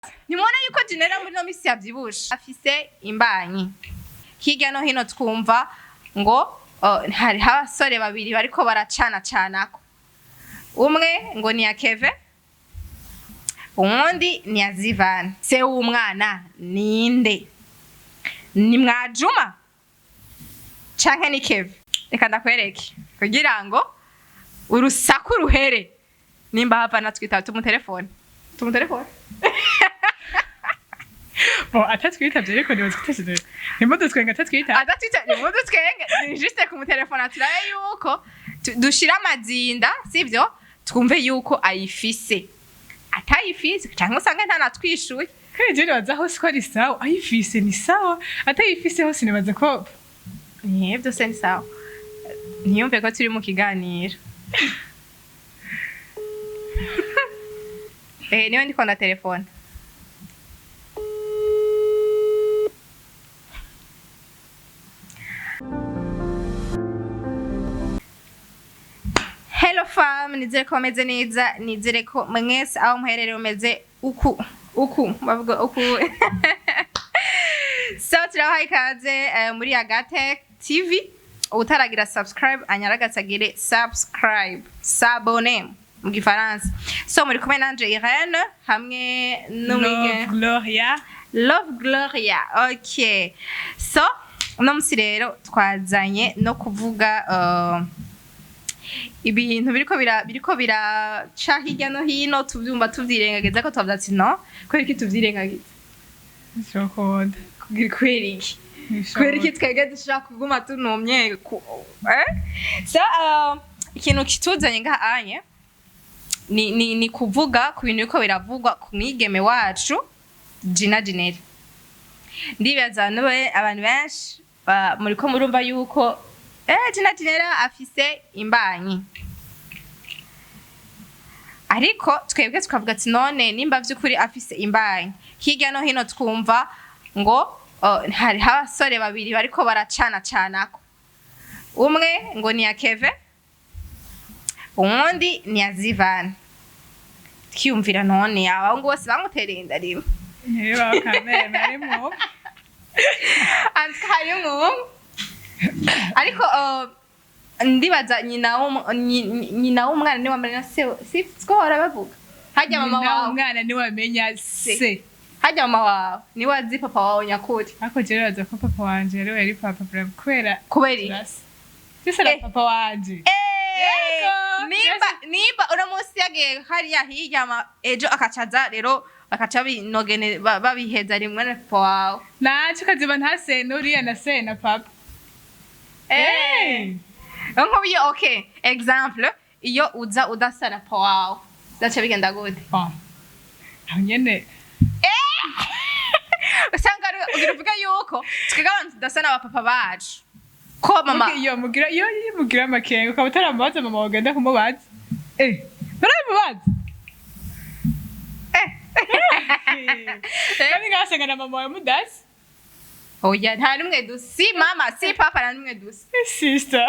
Ntimubona yuko Genera muri no misi yavyibushe, afise imbanyi. Hirya no hino twumva ngo hariho abasore babiri bariko baracana canako, umwe ngo ni ya Keve, uwundi ni ya Zivani. Se w'umwana ninde? Ni Mwajuma canke ni Keve? Reka ndakwereke kugira ngo urusaku ruhere. Nimba hava natwitaba, tumutelefone, tumutelefone. Bon, atatwitavye, ariko nibaza ko atatwitavye. Ntimudutwenge, atatwitavye. Adatwita, nimudutwenge, ni juste kumutelefona turabe yuko dushira amazinda, sivyo? Twumve yuko ayifise, atayifise, canke usange ntanatwishuye. Kandi je nibaza hose ko ari sawa. Ayifise ni sawa, atayifise hose nibaza ko Byose ni sawa. Ntiyumve ko turi mu kiganiro. Niwe ndiko ndatelefona. Hello fam, nizere ko meze neza, nizere ko mwese aho muherereye umeze uku uku bavuga uku. So turabaha ikaze muri Agate TV. Utaragira subscribe anyaragase agire subscribe, s'abonner mu gifaransa. So muri kumwe nanje Irene hamwe n'umwige Love Gloria. Love Gloria. Okay, so uno musi rero twazanye no kuvuga ibintu biriko biraca hirya no hino, tuvyumva tuvyirengagiza, ko twavuze ati no kubera iki tuvyirengagiza? Sokunda. Kubera iki? Kubera iki twebwe dushobora kuguma tunumye eh? So ikintu kituzanye ngaha anye ni kuvuga ku bintu biriko biravugwa ku mwigeme wacu Gina Gineri. Ndibaza abantu benshi muriko murumva yuko Gina Ginera afise imbanyi, ariko twebwe tukavuga ati none nimba vy'ukuri afise imbanyi, hirya no hino twumva ngo hariho abasore babiri bariko baracana canako, umwe ngo ni ya Keve, uwundi ni ya Zivani. Twiyumvira none abahungu bose bamutereye inda rimwe? Niba kamere harimwo. Antuka harimwo umwe, ariko ndibaza nyina w'umwana niwe wamenya se, si siko bahora bavuga? Harya mama Nyina wawe umwana niwe amenya se. Harya mama wawe niwe azi papa wawe nyakuri. Ariko je nibaza ko papa wanje ariwe yari papa Bravo, kubera Kubera iki? turasa. Twese na papa wanje. Yego, Nimba uno munsi yagiye hariya hirya, ejo akacaza rero bakaca binogene babiheza rimwe na papa wawe. Naco kaziba ntasena uriya na sena papa. Nk'ubu okay, exemple, iyo uza udasa na papa wawe byaca bigenda gute? Bon. Aho nyene. Usanga ugira uvuge yuko twebwe abantu tudasa n'abapapa bacu, ko mama Iyo mugira amakenga ukaba utaramubaza mama wawe, ugenda kumubaza. Ntaramubaza. Kandi ngasanga na mama wawe mudasi. Oya, nta n'umwe dusa, si mama si papa, nta n'umwe dusa. Sister.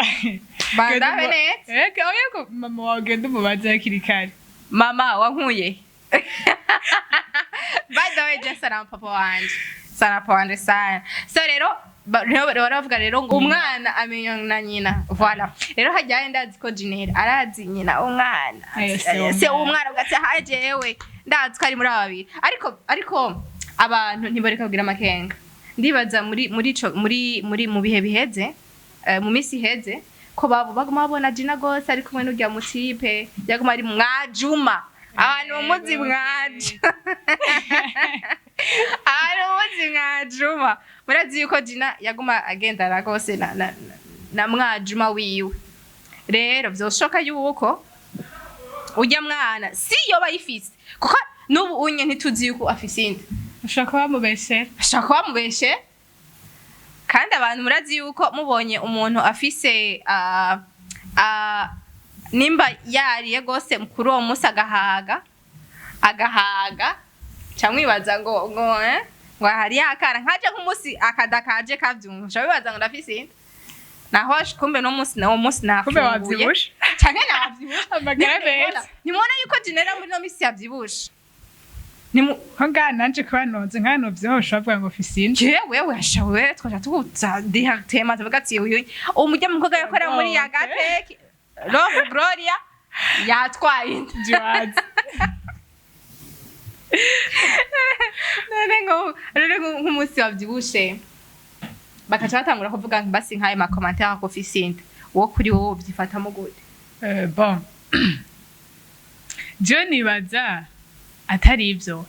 Bandabe neza. Ega, oya, ko mama wawe ugenda umubaza hakiri kare. Mama wankuye. By the way, je sana papa wanje, sana papa wanje sana. So rero rero baravuga rero ngo umwana amenya na nyina. Voilà, rero hajyaye ndazi ko Jinera arazi nyina umwana. Se Se w'umwana. Umwana ugati hajewe ndazi ko ari muri aba babiri, ariko abantu ntibareka kugira amakenga. Ndibaza muri ico muri mu bihe biheze, mu minsi iheze, ko babo baguma babona Gina gose ari kumwe n'urya mutipe yaguma ari Mwajuma. Abantu muzi Mwaje, abantu muzi Mwajuma, murazi yuko Gina yaguma agendana gose na Mwajuma wiwe. Rero vyoshoka yuko urya mwana si yoba ayifise, kuko n'ubu unye ntituzi yuko afise inda. Ushobora kuba bamubeshera. Bashobora kuba bamubeshe. Kandi abantu murazi yuko mubonye umuntu afise nimba yariye gose kuri uwo munsi agahaga agahaga, ca mwibaza ngo hari akana nkaje nk'umunsi akada kaje kavyumva, ca wibaza ngo ndafise inda, naho kumbe no munsi nawo munsi Kumbe nafunguye. wavyibushe. Canke navyibushe. Amagara meza. Ntimubona yuko Genera muri no misi yavyibushe? Nimu Ko ngaha nanje kuba nonze nka novyeho ushobora kuvuga ngo fise inda. Jewe asha wewe twaja tuguza directement, tuvuga ati uyu umujya mukobwa yakora muri ya gateke Love Gloria yatwaye inda. Jiwazi. None ngo rero nk'umunsi wavyibushe bakaca batangura kuvuga ngo basi nk'ayo ma commentaires ko ufise inda, wo kuri wowe ubyifatamo gute? Bon, jewe nibaza atari ivyo,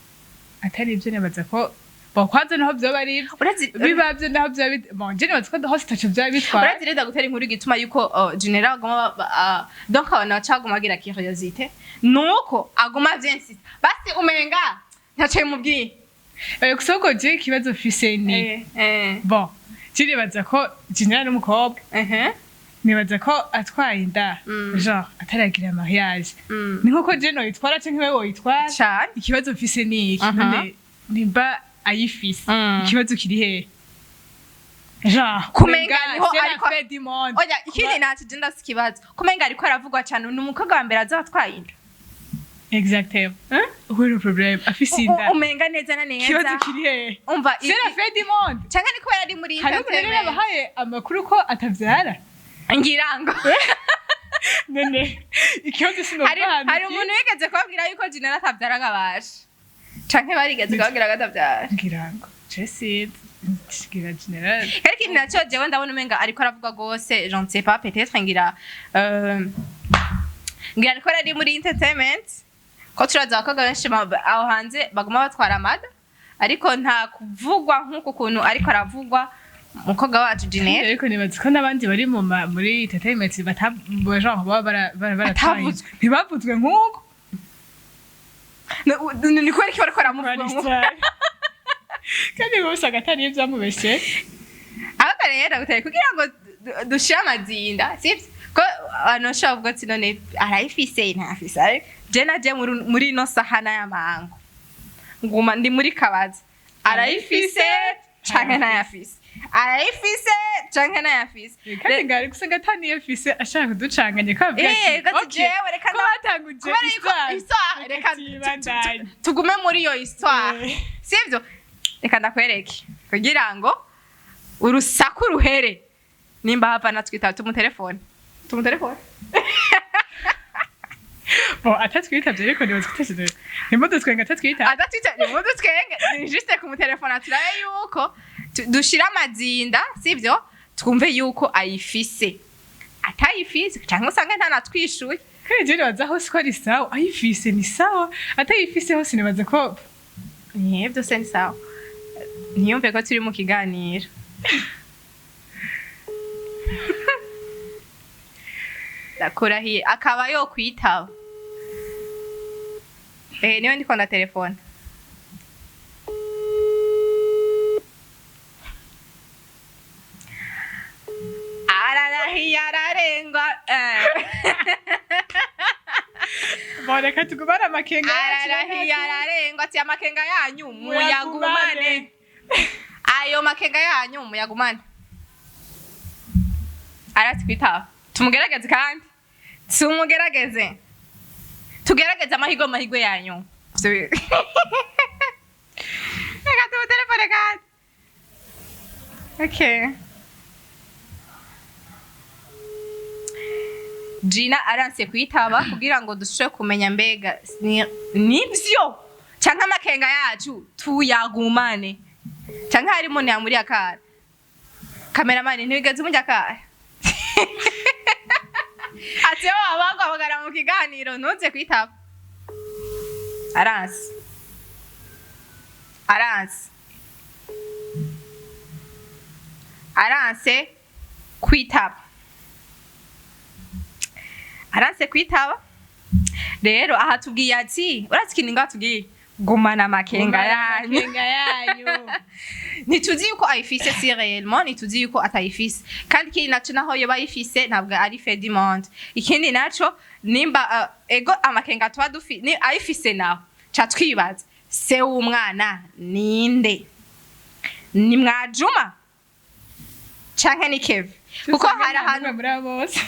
nibaza ko, bon, kwanza naho vyoba ari ivyo, Urazi biba vyo naho vyoba bon, je nibaza ko hose ataco vyoba bitwaye. Urazi rero gutera inkuru igituma yuko general aguma donc abantu bacaguma bagira curiosité nuko aguma avyensista, basi umenga ntaco bimubwiye. Gusa ahubwo jewe ikibazo mfise ni, bon, je nibaza ko general n'umukobwa, nibaza ko atwaye inda, genre ataragira mariage, ni nkuko je noyitwara canke wewe woyitwara. Cane. Ikibazo mfise ni iki? None nimba ayifise, ikibazo kiri hehe? Genre Kumenga niho c'est la fin du monde. Oya, ikindi naco je ndafise ikibazo, kumenga ariko aravugwa cane, ni umukobwa wa mbere aza atwaye inda. Exactement. Où est le problème? Afise inda, Umenga neza na neza. Ikibazo kiri hehe? Umva C'est la fin du monde. Canke ni kubera ari muri Hari umuntu rero entertainment. yabahaye amakuru ko atavyara? Ngira ngo None ikibazo sinumva hari ahantu hari kiri. umuntu wigeze kubabwira yuko Jinara atavyara akabasha, canke barigeze kubabwira ko atavyara? Ngira ngo je sinzi, ngira general. Ariko ikintu naco jewe ndabona umenga ariko aravuga gose, je ne sais pas, peut-être ngira ngira ariko ari muri entertainment, ko turazi abakobwa benshi aho hanze baguma batwara amada, ariko nta kuvugwa nk'uku kuntu ariko aravugwa umukobwa wacu Jeanette. Ariko nibaza ko n'abandi bari muri entertainment genre baba baratwaye. Batavuzwe. Ntibavuzwe nk'uko. Ni kubera iki bariko baramuvuga nk'uko? Kandi bose agatari ivyamubeshe. Ahubwo rero gutari kugira ngo dushire amazinda, sivyo ko abantu bashobora kuvuga ati none arayifise, ntafise? Ariko je naje muri ino sahana y'amango, nguma ndi muri kabaza: arayifise canke ntayafise, arayifise canke ntayafise? Kandi ngari gusa ataniyo afise, ashaka kuducanganya ko avuga ati, gati "Okay, jewe reka ko batanguje kubera yuko histoire, histoire, reka tuyibandanye." Tugume muri iyo histoire. Sivyo, reka ndakwereke kugira ngo urusaku ruhere, nimba hava natwita tumutelefone, tumutelefone. Bon, atatwitavye, ariko nibaza ko atashize ntimudutwenge atatwita. Adatwita nimudutwenge, ni juste kumutelefona turabe yuko dushira amazinda, sivyo, twumve yuko ayifise, atayifise, canke usange ntanatwishuye. Kandi je nibaza hose ko ari sawa, ayifise ni sawa, atayifise hose nibaza ko Byose ni sawa, ntiyumve ko turi mu kiganiro. Ndakurahiye akaba yokwitaba. Niwe ndiko na telefone. Ararahiye ararengwa. Bon, reka tugumane amakenga yacu. Ararahiye ararengwa, ati amakenga yanyu muyagumane, ayo makenga yanyu muyagumane. Arati kwitaba, tumugerageze kandi tumugerageze, tugerageze amahirwe, amahirwe yanyu. Reka tumutelefone kandi. Okay, Gina aranse kwitaba kugira ngo dushobore kumenya mbega nivyo canke amakenga yacu tuyagumane, canke hari umuntu yamuriye akara. Kameramani, ntiwigeze umurya akara? Ati yo baguhamagara mu kiganiro ntuze kwitaba. Aranse, aranse, aranse kwitaba, aranse kwitaba. Rero aha tubwiye ati urazi ikintu ngaho tubwiye: gumana amakenga yanyu. Amakenga yanyu. Ntituzi yuko ayifise, si réellement ntituzi yuko atayifise. Kandi ikindi naco, naho yoba ayifise, ntabwo ari fin du monde. Ikindi naco, nimba ego amakenga tuba dufi ni ayifise, naho ca twibaza se w'umwana ninde? Ni Mwajuma canke ni Kevin? Kuko hari ahantu muri abo bose.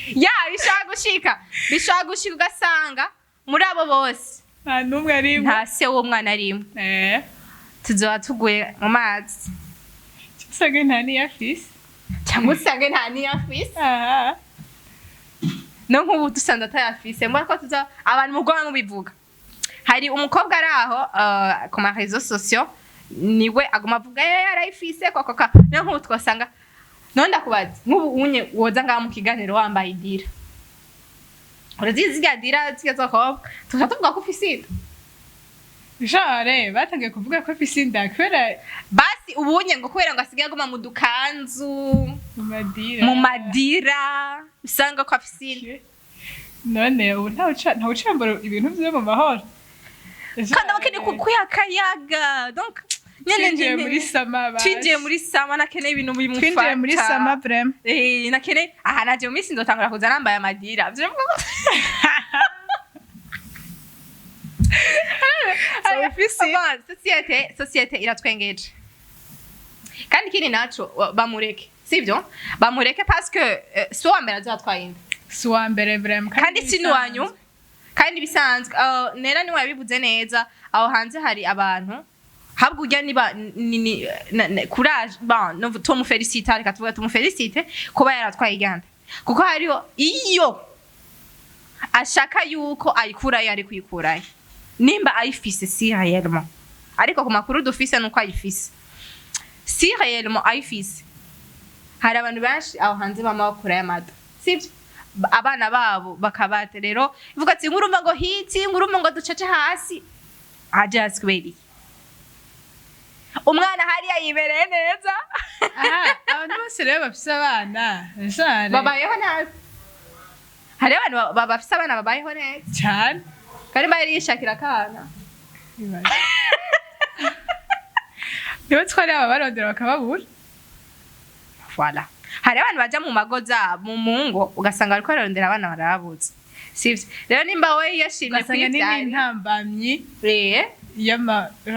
Ya, bishobora gushika, bishobora gushika ugasanga Muri abo bose Nta n'umwe arimwo. nta se w'umwana arimwo. Tuzoba tuguye mu mazi. Usanga nta niyo afise. Cyangwa usange nta niyo afise. Aha. No nk'ubu dusanze atayafise, mbona ko tuza abantu mugoma mubivuga. Hari umukobwa ari aho ku ma réseaux sociaux, niwe aguma avuga arayifise kokoka. No nk'ubu twasanga none, ndakubaza, nk'ubu unye woza ngaha mu kiganiro wambaye idira, urazizi zirya dira zirya z'abakobwa, tukaca tuvuga ko ufise inda? Genre batangiye kuvuga ko afise inda kubera Basi ubunye ngo kubera ngo asigaye aguma mu dukanzu, mu madira, mu madira, usanga ko afise inda. None ubu ntawucambara ibintu vyo mu mahoro. Kandi aba akeneye kukuya akayaga, donc nyene Twinjiye muri summer basi. Twinjiye muri summer, nakeneye ibintu bimufata. Twinjiye muri summer vraiment. Nakeneye aha naje mu minsi nzotangura kuza nambaye amadira. Vyumva ko Ufise. Bon, société iratwengeje. Kandi ikindi naco, bamureke, sivyo? Bamureke parce que si uwa mbere azatwaye inda. Si uwa mbere vraiment. Kandi si n'uwanyu, kandi bisanzwe. Nera niwe yabivuze neza, aho hanze hari abantu habwo urya niba ni, courage. Bon, no tumufelicita, reka tuvuga tumufelicite kuba yaratwaye iganda, kuko hariho iyo ashaka yuko ayikurayo ari kuyikurayo nimba ayifise si réellement. Ariko ku makuru dufise nuko ayifise, si réellement ayifise, hari abantu benshi aho hanze bama bakurayo amata, sivyo? Abana babo bakabate. Rero ivuga ati ngurumva ngo hiti, ngurumva ngo ducece hasi, aje hasi kubera iki? Umwana hariya yibereye neza. Aha abantu bose rero bafise abana, genre Babayeho nabi. Hariho abantu bafise abana babayeho neza. Cyane. Kandi bari yishakira akana. Nibo twari aba barondera bakababura. Voilà, hari abantu baja mu mago zabo, mu ngo, ugasanga bariko bararondera abana barababuze, sivyo? Rero nimba we yashimye Ugasanga ni kwivyarira n'intambamyi Eh,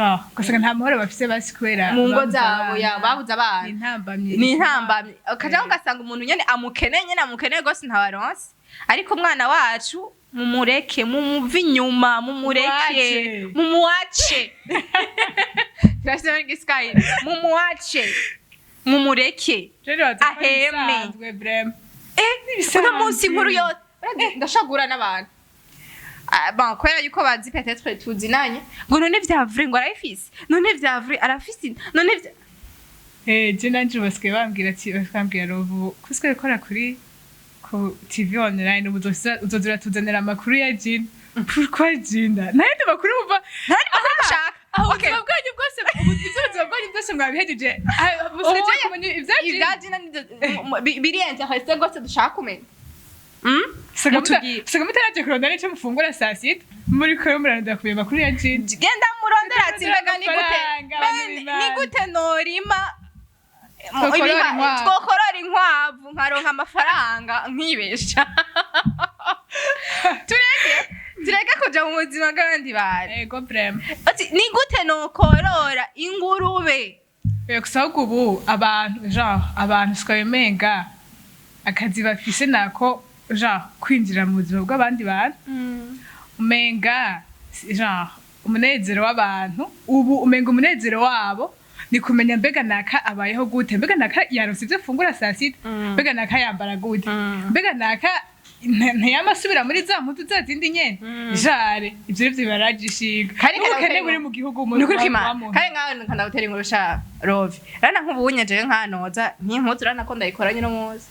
ah, ugasanga nta mahoro bafise basi kubera mu ngo babuze zabo abana. Ya babuze abana. Ni intambamyi. Ni intambamyi. Ukaja ugasanga umuntu nyene amukeneye, nyene amukeneye rwose, ntabaronse. Ariko umwana wacu mumureke, mumuve inyuma, mumureke. Mumuache. Mumuache, turashyizeho igiswahili, mumuache, mumureke. Rero baza ko ari Aheme. ibisanzwe vraiment. Uno munsi inkuru yose. Urazi, ndashagura n'abantu. Ah, bon, kubera yuko bazi peut-être tuzinanye, ngo none vya vrai ngo arayifise, none vya vrai arafise, none vya Eh, je nanje basigaye bambwira ati, bakambwira rovu ko usigaye ukora kuri ku TV online, ubu uzoza uratuzanira amakuru ya Jina. Pourquoi Jina? Nta yandi makuru muva? Ntari makuru mushaka. Aho Okay. ubuzima bwanyu bwose ubu, ivy'ubuzima bwanyu bwose mwabihejeje. Ah, musigaye Ubuye- kumenya ibya Jina. Ibya Jina biri intéressé rwose dushaka kumenya. Mutubwire. Usanga mutaraje kurondera ico mufungura saa sita, muriko murarondera kumenya amakuru ya Jina. Genda murondera ati mbega ni gute Amafaranga, abantu Be- b'Imana. ni gute norima Twokorora inkwavu. Twokorora inkwavu nkaronka amafaranga nkibesha. Tureke kuja mu buzima bw'abandi bantu. Ego vraiment. Ati ni gute nokorora ingurube? Gusa ahubwo ubu abantu, genre abantu usigaye umenga akazi bafise nako genre kwinjira mu buzima bw'abandi bantu. Umenga genre umunezero w'abantu ubu, umenga umunezero wabo ni kumenya mbega naka abayeho gute, mbega naka yaronse ivyo afungura saa sita, mbega naka yambara gute, mbega naka ntiyama asubira muri za mpuzu za zindi nyene. Genre ivyo nivyo bibaraje ishinga. Kandi N'ubukene buri mu gihugu Ni ukuri kw'Imana. muntu. Kandi nkawe nkandagutera inkuru sha Rovi, rana nk'ubu jewe nkanoza nk'impuzu, urabona ko ndayikoranye uno munsi,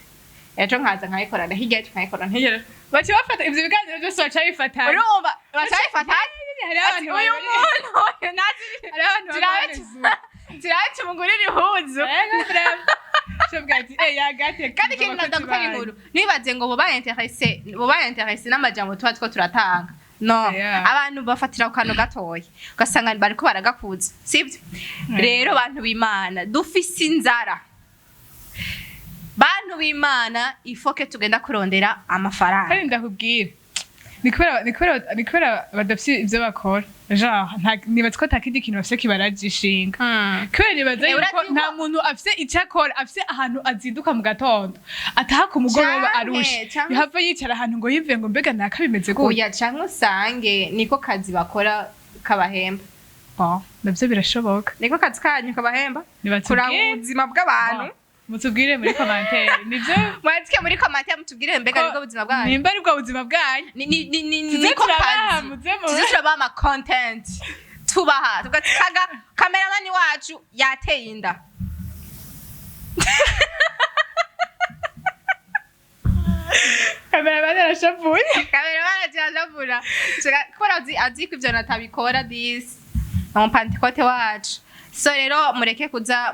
ejo nkaza nkayikorana, hirya y'ejo nkayikorana, hirya y'ejo. Baca bafata ivyo biganiro byose, baca bifatanya. Urumva baca bifatanya. Hariho Ati, abantu uyu muntu uyu nazi hariho abantu baba turabe tumugurire impuzu. Ego vraiment. Cobwa ati eh yagate. Kandi ikindi ndagutera inkuru, ntibaze ngo boba intéressé, boba intéressé n'amajambo tuba two turatanga, no. Abantu bafatira ku kantu gatoya, ugasanga bariko baragakuza, sibyo? Rero bantu b'Imana, dufise inzara. Bantu b'Imana, ifoke tugenda kurondera amafaranga. Kandi ndakubwira Ni kubera badafise ivyo bakora, genre nibaza ko ata kindi kintu bafise kibaraje ishinga, kubera nibaza Eh, yuko urazi nta muntu afise icyo akora, afise ahantu azinduka mu gatondo, ataha ku mugoroba arushe, yahava yicara ahantu ngo yumve ngo mbega naka bimeze gutya. Oya, canke usange niko kazi bakora kabahemba. Bon, navyo birashoboka. Niko kazi kanyu kabahemba, kuraba Nibatubwire. ubuzima bw'abantu. Bon, mutubwire muri commentaire nivyo. Mwandike muri commentaire mutubwire mbega nibwo buzima bwanyu. Nimba aribwo buzima bwanyu. Ni Tuze niko turabaha, kazi. muze Tuze turabaha ama content, tubaha tugakaga cameraman wacu yateye inda. Cameraman arashavuye. Cameraman arashavura kubera azi ko ivyo natabikora disi ni umupantekote wacu. So rero mureke kuza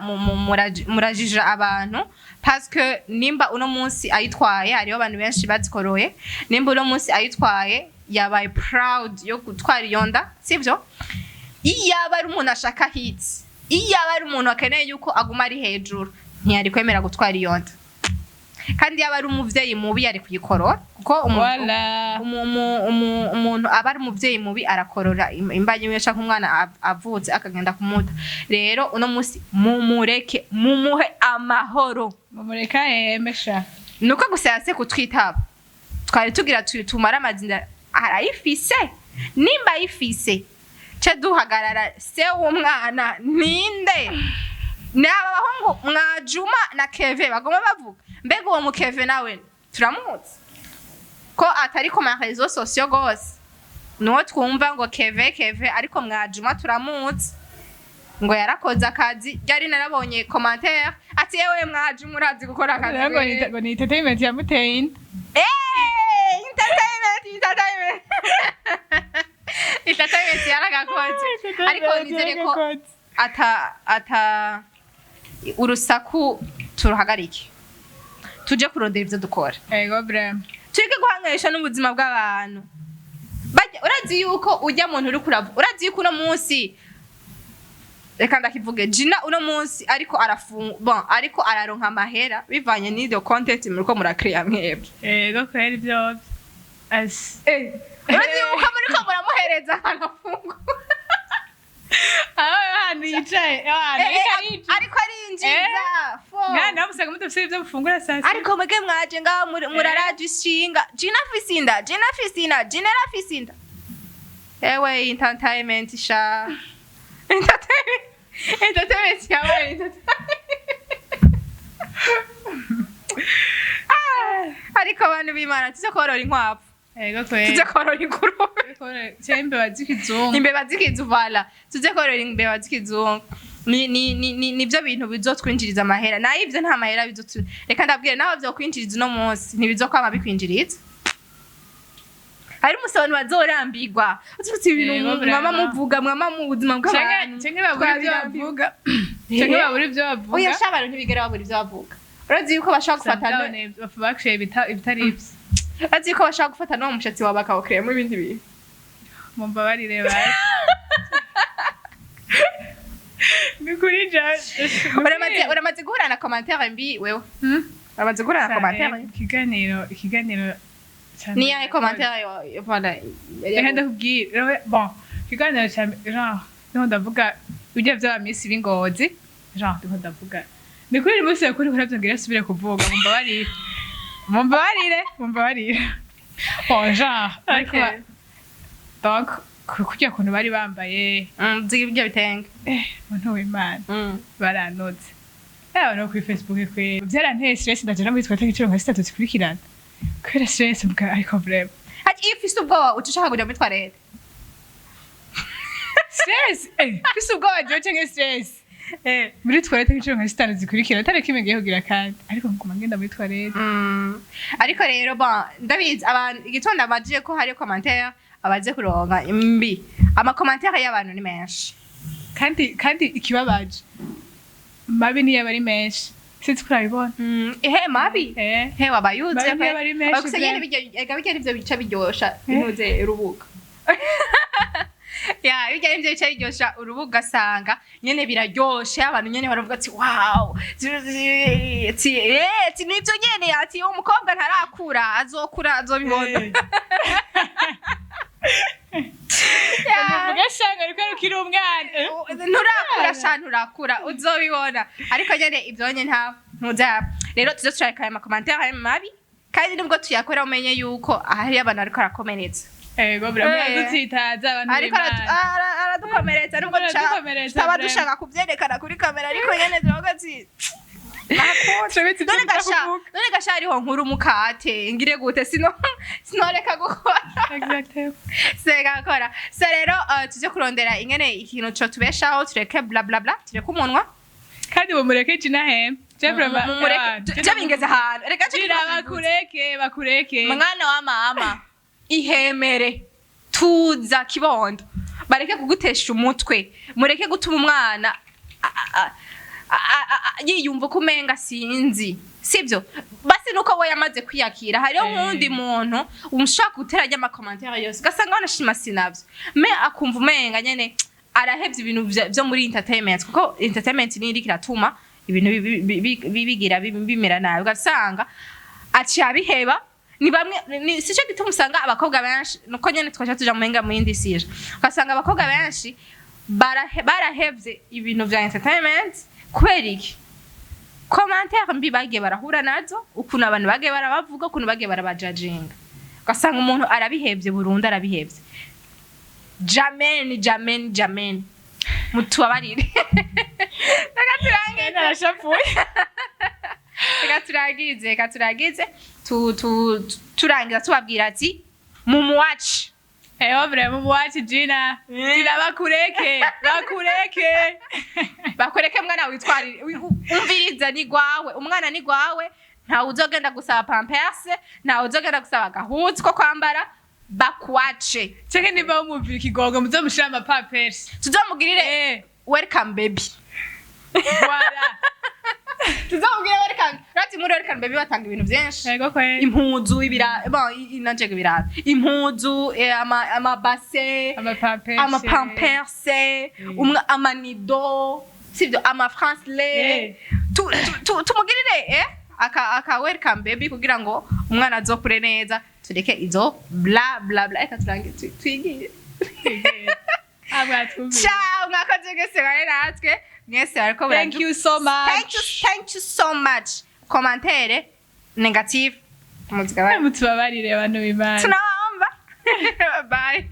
murajija abantu, parce que nimba uno munsi ayitwaye, hariho abantu benshi bazikoroye. Nimba uno munsi ayitwaye, yabaye proud yo gutwara iyo nda, sivyo? Iyo aba ari umuntu ashaka hits, iyo aba ari umuntu akeneye yuko aguma ari hejuru, ntiyari kwemera gutwara iyo nda. Kandi yaba ari umuvyeyi mubi, yari kuyikorora, kuko Voilà. umuntu aba ari umuvyeyi mubi arakorora imbanyi yiwe canke umwana avutse akagenda kumuta. Rero uno munsi mumureke, mumuhe amahoro. Mumureka yemesha. Nuko gusa yase kutwitaba, twari tugira tumare amazinda. Arayifise, nimba ayifise ce duhagarara. Se w'umwana ninde? Ni aba bahungu Mwajuma na Keve bagoma bavuga. Mbega uwo mukeve nawe turamuzi ko atari ku ma réseaux sociaux gose? Nuwo twumva ngo Keve, Keve, ariko Mwajuma turamuzi ngo yarakoze akazi. Ryari narabonye commentaire ati: "Yewe Mwajuma, urazi gukora akazi." Ngo ni ngo ni entertainment yamuteye inda. Eh, entertainment, entertainment, entertainment yaragakoze. Ariko nizere ko ata urusaku turuhagarike, tuje kurondera ivyo dukora. Ego vraiment. Tureke guhanganisha n'ubuzima bw'abantu. Urazi yuko ujya muntu uri kuravu, urazi yuko uno munsi, reka ndakivuge, Gina uno munsi ariko arafunga, bon, ariko araronka amahera bivanye n'iyo content muriko murakreya mwebwe. Ego kweri, ivyo asi. Urazi yuko muriko muramuhereza ahantu afungura. Aho hantu yicaye, aho hantu ariko arinjiza. Ariko arinjiza fo. Mwana musanga mudafise ivyo mufungura saa sita. Ariko mwebwe mwaje ngaho muraraje ishinga Gina afise inda, Gina afise inda, Gina arafise inda. Ewe, entertainment sha, entertainment, entertainment yabaye entertainment. Ah, ariko abantu b'Imana, tuze korora inkwavu. Ego kweri. Tuze korora ingurube. Cyangwa imbeba z'ikizungu. Imbeba z'ikizu, voilà, tuze korora imbeba z'ikizungu. Ni nivyo bintu bizotwinjiriza amahera. Nayo ivyo nta mahera bizotu. Reka ndabwire, naho vyokwinjiriza uno munsi, ntibizokwama bikwinjiriza. Hari umusi abantu bazorambirwa ututse ibintu Yego, mwama vraiment. muvuga, mwama mu buzima bw'abantu. Canke babura ivyo Twabirambiwe. bavuga, canke babura ivyo bavuga. Oya sha, abantu ntibigera babura ivyo bavuga. Urazi yuko bashobora gufata Bapfa baciye ibitari ivyo. Urazi yuko bashobora gufata n'uwo mushatsi wawe bakawukreyamo ibindi bintu. Mumbabarire basi, ni kuri Uramaze guhura na commentaire mbi wewe? Uramaze guhura na commentaire mbi? Ikiganiro ca Ni yahe commentaire voilà? Reka ndakubwire. Bon, ikiganiro ca genre niho ndavuga ibyo vy'aba miss b'Ingozi, genre ndiko ndavuga ni kuri uyu munsi kuri kuravyo ngira asubire kuvuga. Mumbabarire, mumbabarire, mumbabarire. Bon, genre ariko donc kurya kuntu bari bambaye. Ibyo bitenge. Eh, muntu w'Imana, baranotse abantu bo kuri Facebook kwe. Vyaranteye stress, ndaja no muri toilette incuro nka zitatu zikurikirana kubera stress mbwa. Ariko vraiment. Ati iyo ufise ubwoba uca ushaka kuja muri toilette. Stress, mfise ubwoba jewe canke stress, muri toilette incuro nka zitanu zikurikirana, atari kimwe ngiye kugira kandi, ariko nguma ngenda muri toilette. Ariko rero, bon, ndabizi abantu igitondo amajije ko hari commentaire abaze kuronka mbi. Ama commentaire y'abantu ni menshi. Kandi ikibabaje, mabi niyo aba ari menshi, sinzi ko urabibona. Ehe, mabi. He, wabayuze. Mabi niyo aba ari menshi. Gusa nyene Vraiment. bijya, ega bijya nivyo bica biryosha intuze urubuga. Ya, bijya nivyo bica biryosha urubuga, asanga nyene biraryoshe, abantu nyene baravuga ati: "Wow," ati ati: "Nivyo nyene," ati: "Uwo mukobwa ntarakura, azokura azobibona." Muvuge shanga ariko ukiri umwana. Nturakura sha, nturakura, uzobibona. Ariko nyene ibyo nyene nta ntuza. Rero tuze turareka ayo ma commentaires mabi, kandi nubwo tuyakora umenye yuko ahari abantu ariko arakomeretsa. Ego, biramudutsitaza abantu Ariko b'Imana. Aradukomeretsa nubwo Aradukomeretsa, tutaba vraiment. dushaka kuvyerekana kuri kamera, ariko nyene turavuga ati Turabitse ibyo none gasha kuvuga. None gasha hariho nkuru mukate ngire gute? Sino sinoreka gukora. Exactement. Seka gukora. So rero tuje kurondera ingene ikintu co tubeshaho, tureke bla bla bla, tureke umunwa. Kandi bumureke Gina he je vraiment. Mumureke, je bingeze ahantu reka nce. Gina, bakureke, bakureke. Mwana wa mama, ihemere, tuza kibondo, bareke kugutesha umutwe, mureke gutuma umwana yiyumva ko umenga sinzi sibyo. Basi nuko we yamaze kwiyakira, hariho nk'uwundi muntu umushaka guteranya ama commentaires yose, ugasanga wanashima sinavyo, mais akumva umenga nyene arahevye ibintu vyo muri entertainment, kuko entertainment niyo iriko iratuma ibintu bigira bimera nabi, ugasanga aciye abiheba. Ni bamwe ni sico gituma usanga abakobwa benshi, nuko nyene twaca tuja mumenga mu yindi sije, ugasanga abakobwa benshi barahevye ibintu vya entertainment. Kubera iki? Commentaire mbi bagiye barahura nazo, ukuntu abantu bagiye barabavuga, ukuntu bagiye barabajajinga, ugasanga umuntu arabihevye burundu, arabihevye. Jameni, jameni, jameni, mutubabarire, reka turangize. Narashavuye. Reka turangize, reka turangize. Turangiza tubabwira ati mumuwaci. Eho, vraiment, muwachi Gina. Gina, bakureke, bakureke. Bakureke mwana, witwarire, umviriza, ni gwawe umwana, ni gwawe. Ntawe uzogenda gusaba pampers, ntawe uzogenda gusaba agahuzu ko kwambara, bakwace. Cheke niba wumvira ikigogo muzomushira ama pampers. Tuzomugirire welcome baby. Voilà. Tuzomugirire welcome. Rati muri welcome baby batanga ibintu byinshi. Ego kwe. Impuzu, ibira bon, nanje ibirato, impuzu, amabase, Ama pampers. Amapampers, amanido, sivyo, amafrancele. Tumugirire aka welcome baby kugira ngo umwana azokure neza, tureke izo bla bla bla. Reka turange, twigire. Abwatwumvira. Ciao, mwakoze mwese bari natwe mwese bariko. Thank you so much. Thank you, thank you so much. Commentaire négative muzigabane. Mutubabarire abantu b'Imana. Tunawaomba. Bye.